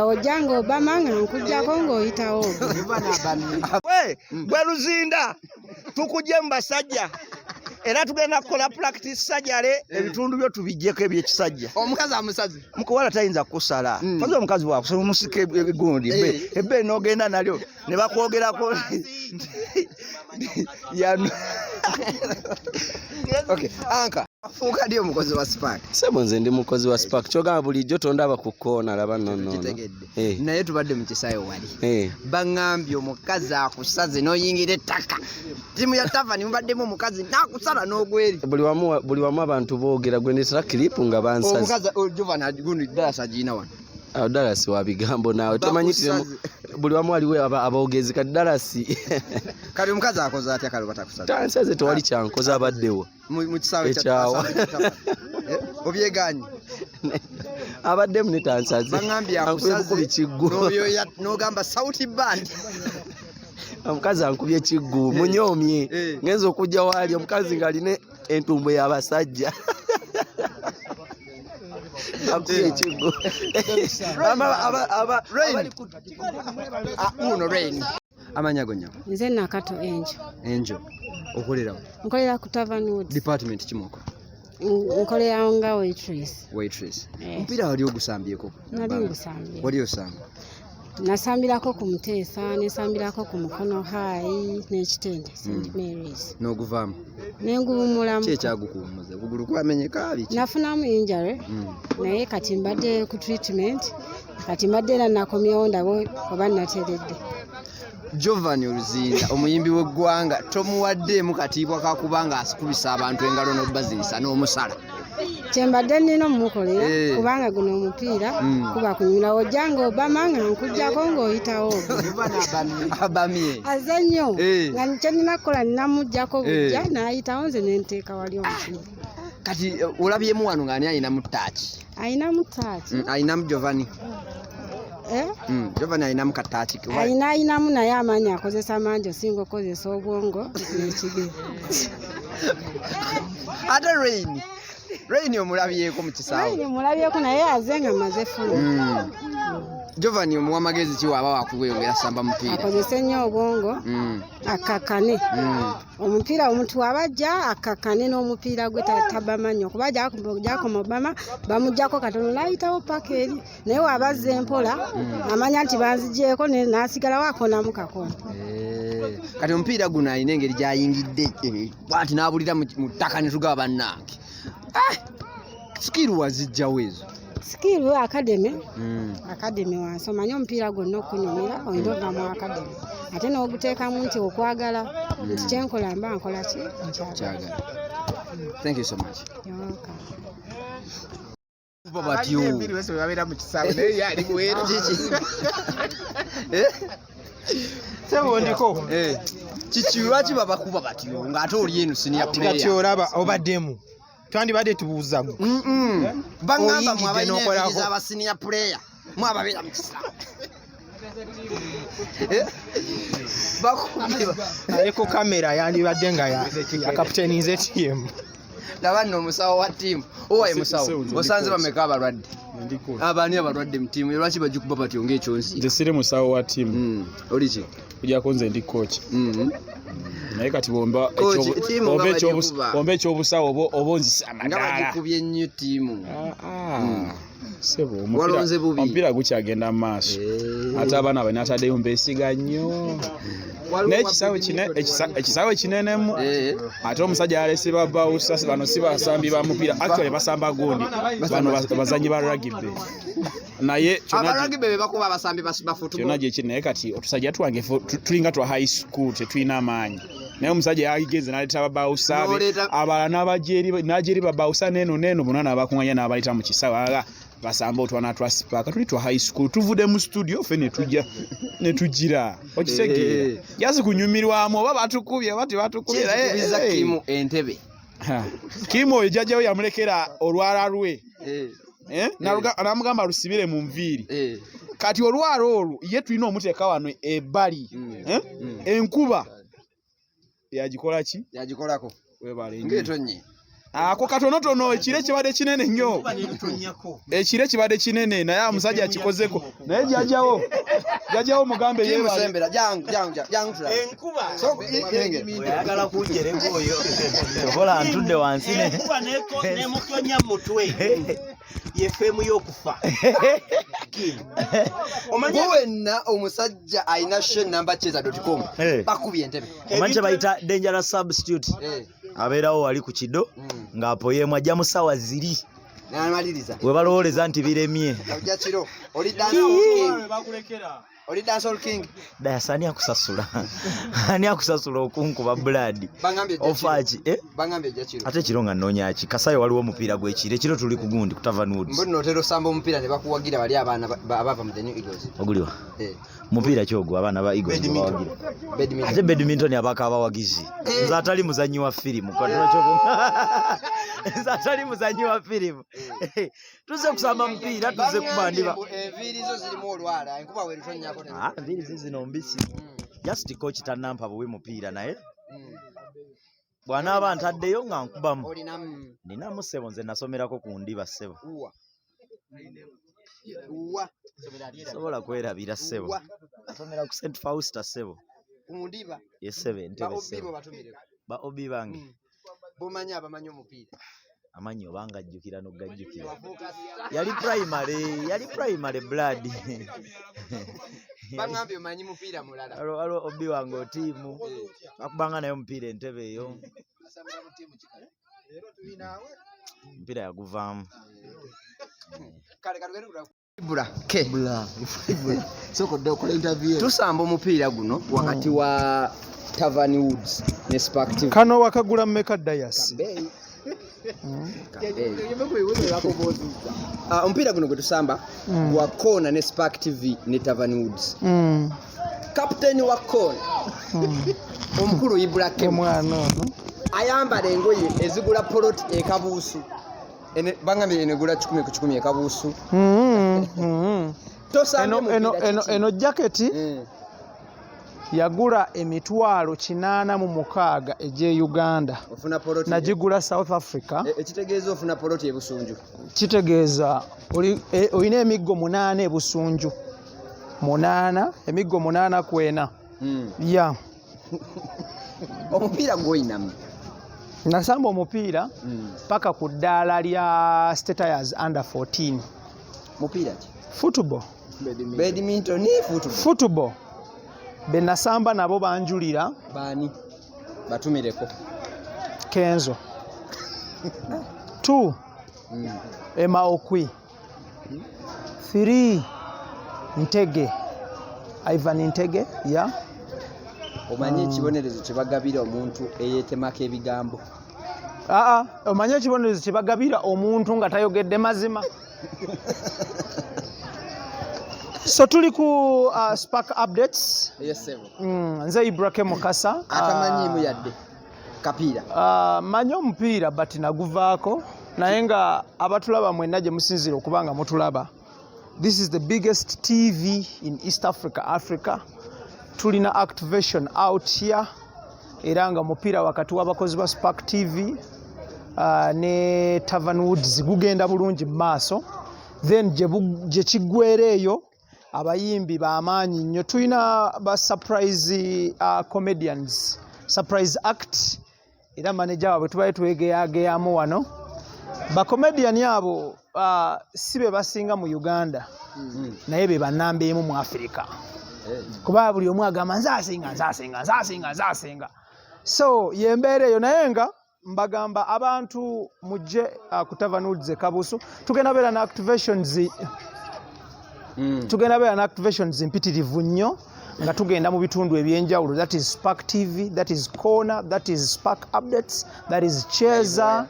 Wojja ng'obama nga nkuggyako ng'oyitawo. Gwe Luzinda, tukujje mu basajja era tugenda kukola practice sajale, ebitundu byo tubijjeko ebyekisajja. Omukazi amusaze. Mukuwala tayinza kukusala. Kazi omukazi bwakusala omusika egundi ebbe n'ogenda nalyo ne bakwogerako. Okay, anka afuuka ddi omukozi wa Spark? Sebo, nze ndi mukozi wa Spark. Kyogamba bulijjo tondaba ku kkoona? Laba nno. Kitegedde. Naye tubadde mu kisaawe wali, baŋŋambye omukazi akusaze n'oyingira ettaka. Ttiimu ya Tavani mubaddemu omukazi n'akusala n'ogweri. Buli wamu abantu boogera. Gwe ndetera clip nga bansaze. Omukazi, oh, Jovan gundi Dallas agiina wano. Awo Dallas wa bigambo naawe tomanyi. Bakusaze. Buli wamu waliwo aboogezi. Kati Dallas Kati omukazi akoze atya kale batakusaze? Tansaze, tewali kyankoze. Abaddewo. Mu kisaawe kya Ekyawa. Asaawe kya Tavani. Obyeganye? Abaddemu ne tansaze. Baŋŋambye Ankubye akusaze bukubi kiggu. n'obyoya n'ogamba sauti band. Omukazi ankubye kiggu munyoomye. Ngenza okujja waali omukazi ng'alina entumbo y'abasajja, akubye ekiggu. Rain. Abali ku Ah, uno Rain. Amanya go nnyabo? Nze Nakato Enjo. Enjo, okolerawo? Nkolera ku Tavern Woods. Department kimoko? Nkolera nga waitress. Waitress. Yes. Omupiira wali ogusambyeko? Nali ngusambye. Wali osamba? Nasambirako ku Muteesa, nesambirako ku Mukono High n'Ekitende St Mary's. N'oguvaamu? Nenguwumulamu. Ki ekyagukuwummuza? Okugulu kwamenyeka, biki? Nafunamu injury, naye kati mbadde ku treatment. Kati mbadde era nakomyewo ndabe oba nateredde. Jovan Oluzinda, omuyimbi w'eggwanga, tomuwaddeemu katiibwa kakubanga asikubisa abantu engalo n'obazirisa n'omusala. Kyembadde nnina omumukolera, kubanga guno omupiira kuba kunyumira. Ojja ng'obama nga nkuggyako ng'oyitawo. Abamye. Aze nnyo. Nga kyenina kukola ninamugjako bujja, n'ayitawo, nze nenteeka wali omupiira. Kati olabyemu wano ng'ani alinamu taaki? Ayinamu taaki. Alinamu Jovani? Eh? Jovani alinamu kataaki? Ayina, ayinamu, naye amaanyi akozesa mangi osinga okukozesa obwongo n'ekigere. Ate Rain, Rain omulabyeko mu kisaawe? Rain mulabyeko, naye aze nga maze fulu. Jovani omuwa magezi ki waaba wakuweyongera samba mupiira? Akozese nnyo obwongo, akkakkane. Omupiira omuntu waba ajja akkakkane n'omupiira gwe, tabama nnyo, kuba gyakoma obama bamugjako katono n'ayitawo paka eri. Naye waba azza empola, amanya nti banzigyeko, n'asigalawo akonamu kakona. Kati omupiira guno alina engeri gyayingidde, bwati n'abulira mu ttaka ne tugaba bannange. Ah! Skill wazijjawo ezo? Skill academy. Academy wansi omanye omupiira gwonna okunyumira olina ova mu academy, ate n'oguteekamu nti okwagala nti kyenkola mba nkola ki nkyagala. Kyagala. Thank you so much. You're welcome. Batyo. Embiri wese bwe babeera mu kisaawe, naye ye ali bweru. Kiki? Eh? Sebo, ndiko. Kiki, lwaki babakuba batyo ng'ate oli eno senior Kati player? olaba obaddemu, twandibadde tubuuza gwe. Baŋŋamba Oyingidde mwe abalina n'okolako. enviiri z'aba senior player, mwe ababeera mu kisaawe. Eh? Bakubye Aliko kamera, yandibadde nga ya kapiteninze ttiimu. Laba nno omusawo wa ttiimu. Owaye musawo, Nze ndi osanze coach. bameka abalwadde? Ndi coach. Abaani abalwadde mu ttiimu? Lwaki bagikuba batyo ng'ekyonsi? Nze siri musawo wa ttiimu. Oli ki? Kujjako nze ndi coach. Naye kati bomba Coach, ttiimu nga bagikuba. bomba ekyobusawo oba onzisa Nga amadaala. bagikubye nnyo ttiimu. Ah, sebo, Walonze bubi. Omupiira gukyagenda mu maaso. Ate abaana bwe nataddeyo mbeesiga nnyo, naye ekisaawe kinenemu. Ate omusajja yalese babawusa. Bano si basambi ba mupiira, actually basamba gundi. Bano bazanyi ba rugby, naye kyonna Aba rugby be bakuba abasambi ba football. Kyonna gyekiri, naye kati otusajja twange tulinga twa high school, tetulina amaanyi. Naye omusajja yagenze n'aleeta babawusa be abalala n'abajeri babawusa neno neno bonna n'abakuŋŋanya n'abaleeta mu kisaawe aga basamba otwana twa Spark. Tuli twa high school, tuvudde mu studio ffe ne tujja ne tugira okitegeera. Jasi kunyumirwamu oba batukubye oba tebatukubye, naye Kikubiza Kimu entebe. Ha. Kimu oyo jjajjawe yamulekera olwala lwe. Eh? N'amugamba lusibire mu nviiri. Kati olwala olwo ye tulina omuteeka wano ebbali. Eh? Enkuba yagikola ki? Yagikolako. Weebale nnyo. Ng'etonnye. Ako katonotono, ekire kibadde kinene nnyo, ekire kibadde kinene, naye omusajja akikozeko. Naye jajjawo, jajjawo mugambe yeebale. Musembera, jangu, jangu, jangu tulabe. Enkuba. So, lengera. Oyagala kunjereko oyo sobola ntudde wansi ne Enkuba nemutonya mutwe yefeemu y'okufa. Omanyi Gwe wenna omusajja alina she namba cheza.com Eh. bakubye entebe. Omanyi kye bayita dangerous substitute? Eh, Abeerawo wali ku kido ng'apoyeemu, ajja mu ssaawa ziri N'amaliriza. we balowooleza nti biremye. Ojja kiro. Oli dancehall king. Oli dancehall king. Dayasi, ani akusasula? Ani akusasula okunkuba blood? Bangambye ojja kiro. Ofaaki, eh? Bangambye ojja kiro. Ate kiro nga nnoonya ki? Kasayo waliwo omupiira gw'ekiro. Ekiro tuli ku gundi, ku Tavern Woods. Mbona otera osamba omupiira ne bakuwagira bali abaana abava mu the New Eagles. Oguliwa? Eh, Mupiira ki ogwo abaana ba Eagles gwe bawagira? Badminton. Ate badminton abaako abawagizi? Nze atali muzannyi wa firimu, nze atali muzannyi wa firimu, tuze kusamba mupiira, tuze kubandiba. Bangambye mbu enviiri zo zirimu olwala, enkuba weerutonnyako. Ah, nviiri zizino mbisi. Just coach tannampa buwi mupiira, naye bw'anaaba ntaddeyo nga nkubamu. Olinamu? Ninamu ssebo, nze nasomerako ku ndiba ssebo. Uwa. Uwa. Sobola kwerabira ssebo. Uwa. Nasomera ku St Fausta ssebo. Ku ndiba. Ye ssebo, Ba entebe OB bo ssebo. batumireko. Ba OB bange? Bomanyi abamanyi omupiira. Amanyi obanga ajjukira n'ogajjukira. Wafuuka Yali primary, yali primary blood. Bangambye omanyi mupiira mulala. Waliwo OB wange otiimu bakubanga naye omupiira entebe eyo, omupiira yaguvaamu. Kale katugende kula. Ibra K. Sooka odde okola interview. Tusamba omupiira guno wakati wa Tavern Woods ne Spark TV. Kano wakagula mmeka, Dayasi? Kabeeyi. Kabeeyi. Ah, omupiira guno gwe tusamba gwa Kona ne Spark TV ne Tavern Woods. Kapiteeni wa Kona, omukulu Ibra K. Omwana ono. Ayambala engoye ezigula poloti e Kabuusu. Bangambye eno egula 100 ku 100 e Kabuusu. Tosambye Eno, eno, mupiira eno, kiki? Eno jaketi yagula 806,000 egy'e Uganda. Ofuna poloti. Nagigula South Africa. Ekitegeeza ofuna poloti e Busunju. Kitegeeza olina emiggo munaana e Busunju, munaana, emiggo munaana ku ena ya. Omupiira gw'oyinamu? Nasamba omupiira paka ku ddaala lya Statires under 14. Mupiira ki? Football. Badminton, football? Football. Be nasamba nabo banjulira. Baani? Batumireko. Kenzo, two, Emma Okwi, three, Ntege, Ivan Ntege ya. Omanyi ekibonerezo kye bagabira omuntu eyeetemako ebigambo? Aa, omanyi ekibonerezo kye bagabira omuntu nga tayogedde mazima? So tuli ku Spark Updates. Yes, sebo. Nze Ibrahim Mukasa. Atamanyiimu yadde kapiira. Manyi omupiira, but naguvaako, naye nga abatulaba mwenna gye musinziira okuba nga mutulaba, this is the biggest TV in East Africa, Africa. Tulina activation out here, era nga omupiira wakati w'abakozi ba Spark TV ne Tavern Woods gugenda bulungi mu maaso. Then gye kiggwera eyo, abayimbi b'amaanyi nnyo, tulina ba surprise comedians, surprise act, era manager waabwe tubaye twegeyageyamu wano. Bakomedian abo si be basinga mu Uganda, naye be banamba emu mu Africa, kuba buli omu agamba nze asinga, nze asinga, nze asinga, nze asinga. So yembeera eyo, naye nga mbagamba abantu mujje ku Tavern Woods e Kabusu. Tugenda beera na activations, tugenda beera na activations mpitirivu nnyo nga tugenda mu bitundu ebyenjawulo. That is Spark TV, that is Corner, that is Spark Updates, that is Cheza,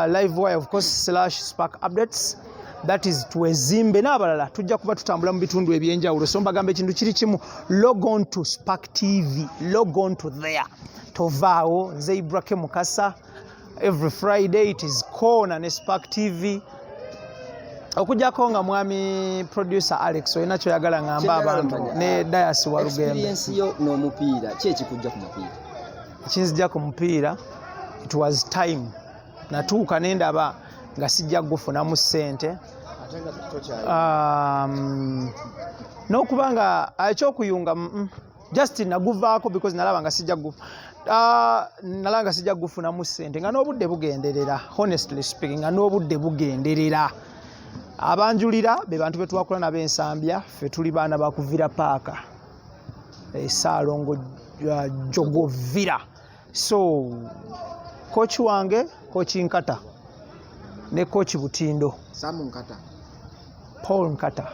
Live Wire of course slash Spark Updates, that is Twezimbe n'abalala. Tujja kuba tutambula mu bitundu ebyenjawulo. So mbagamba ekintu kiri kimu: log on to Spark TV, log on to there, tovaawo. Nze Ibrahim Mukasa. Every Friday it is Corner ne Spark TV, okujjako nga mwami producer Alex olina kyoyagala ngamba Kyenjagala abantu omanya, ne Dayas Walugembe. Experience yo n'omupiira, ki ekikujja ku mupiira? Ekinzija ku mupiira, it was time. Natuuka ne ndaba nga sijja kugufunamu ssente. N'okuba nga ekyokuyunga just naguvaako because nalaba nga sijja nalaba nga sijja kugufunamu ssente, nga n'obudde bugenderera, honestly speaking, nga n'obudde bugenderera. Abanjulira be bantu be twakula nabo Ensambya, ffe tuli baana bakuvira paaka Saalongo Jogovira. So coach wange, Coach Nkata ne Coach Butindo. Samu Nkata. Paul Nkata.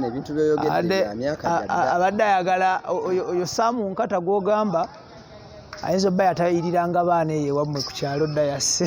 Ebintu byoyogedde bya myaka gyadda. Abadde ayagala oyo Samu Nkata gw'ogamba ayinza obba yatayiriranga baana eyo ewammwe ku kyalo dda yasse.